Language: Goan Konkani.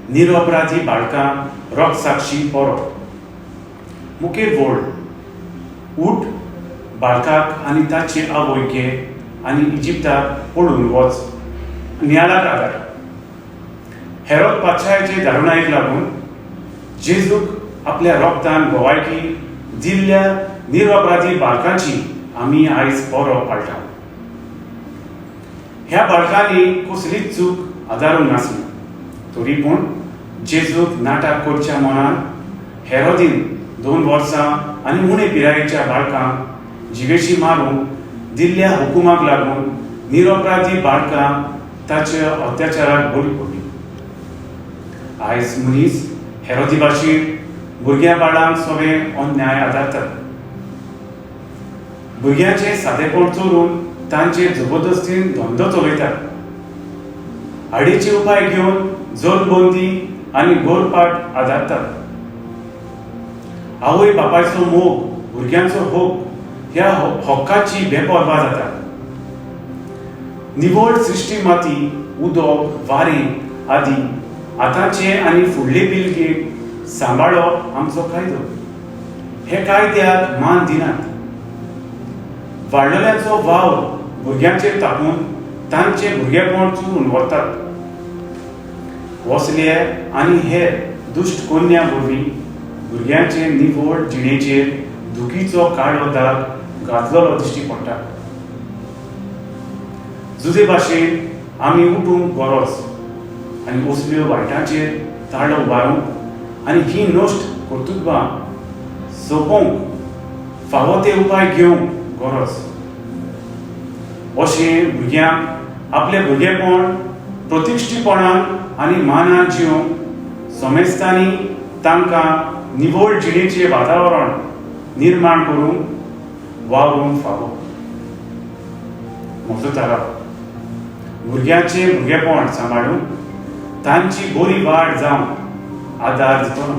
निरअपराधी बाळकां रोगसाक्षी परब. मुखेल वळ, उठ, बाळकाक आनी ताचे आवय घे आनी इजिप्ताक पळून वच. नियाळाक आदार. हेरोद पातशायाचे दारुणायेक लागून जेजूक आपल्या रोगतान गोवायकी दिल्ल्या निरअपराधी बाळकांची आमी आयज परब पाळटा. ह्या बाळकांनी कसलीच चूक आदारूंक नासली, तरी पूण जेजूक नाटक करच्या मनान हेरोदीन 2 वर्सां आनी उणे पिरायेच्या बाळकांक जिवेशी मारूंक दिल्ल्या हुकुमाक लागून निरपराधी बाळकां ताच्या अत्याचाराक बळी पडली. आयज मनीस हेरोदी भाशेन भुरग्यां बाळांक सगळे अन्याय आदारतात. भुरग्यांचें सादेपण चोरून तांचेर जबरदस्तीन धंदो चलयतात. आडीचे उपाय घेवन जलबंदी आनी गोरपाट आदारतात. आवय बापायचो मोग, भुरग्यांचो हक, ह्या हक्काची बेपर्वा जाता. निवळ सृश्टी, माती, उदक, वारें आदी आतांचे आनी फुडले पिळगेक सांबाळप आमचो कायदो. हे कायद्याक मान दिनात. वाडलेल्यांचो वावर भुरग्यांचेर तापून तांचें भुरगेपण चुरून व्हरतात. वसले आनी हेर दुश्ट कोन्या वरवीं भुरग्यांचे निवळ जिणेचेर दुखीचो काळो दाग घातलेलो दिश्टी पडटा. जुजे भाशेन आमी उठूंक गरज आनी असल्यो वायटांचेर ताळो उबारूंक आनी ही नश्ट कर्तृत्वां सोंपोवंक फावो ते उपाय घेवंक गरज. अशें भुरग्यांक आपलें भुरगेपण प्रतिश्ठीपणान आनी मानान जिवंक समेस्तांनी तांकां निवळ जिणेचें वातावरण निर्माण करूंक वावरूंक फावो. म्हजो थाराव, भुरग्यांचें भुरगेपण सांबाळून तांची बरी वाड जावंक आदार दितलो.